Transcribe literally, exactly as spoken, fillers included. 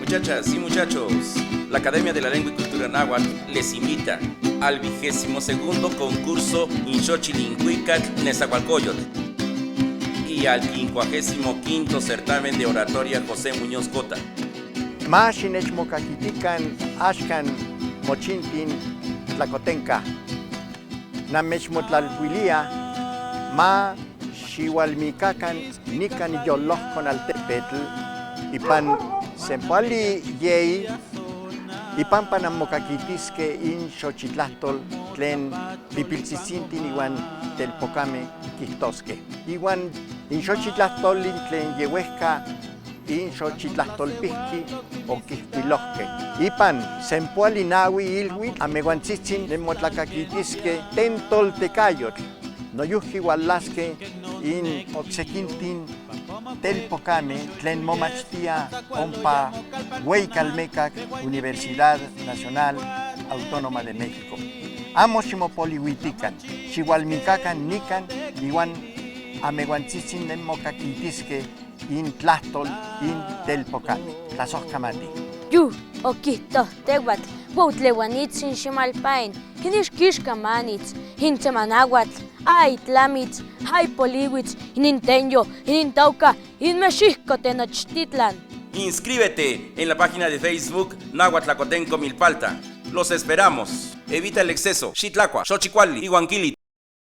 Muchachas y muchachos, la Academia de la Lengua y Cultura Náhuatl les invita al vigésimo segundo concurso Inxochil Inkuikatl Nesahualcoyotl y al quincuagésimo quinto certamen de oratoria José Muñoz Cota. Ma xinechmokakitikan axkan mochintin tlakotenka. Namechmotlalhuilia, ma xiualmikakan nikan yolojkon altepetl ipan sempoali yei, ipampa namokakitiske in xochitlajtol tlen pipiltsitsintin ihuan telpokame kijtoske. Ihuan in xochitlajtol in tlen yehuejka in xochitlajtolpijki okijkuilojke. Ipan sempoali nahui ilhuitl amehuantsitsin nemotlakakitiske ten toltekayotl. Noyuki hualaske in oksekintin telpokame tlen momachtia ompa hueyikalmekak Universidad Nacional Autónoma de México. Amo ximopolihuitikan, xiualmikakan nikan ihuan amehuantsitsin nemokakitiske in tlajtol in telpokame. Tlasojkamati. Yu okijto tehuatl, Huautlehuanitsin Ximalpain, Kinixkixkamanits, Hintsemanahuatl, Aitlamits, Aipolihuits, Hinintenyo, Hinintauka, Inmexijko Tenochtitlan. Inscríbete en la página de Facebook Náhuatl Tlakotenko Milpalta. Los esperamos. Evita el exceso. Xitlakua, xochikuali, ihuan kili.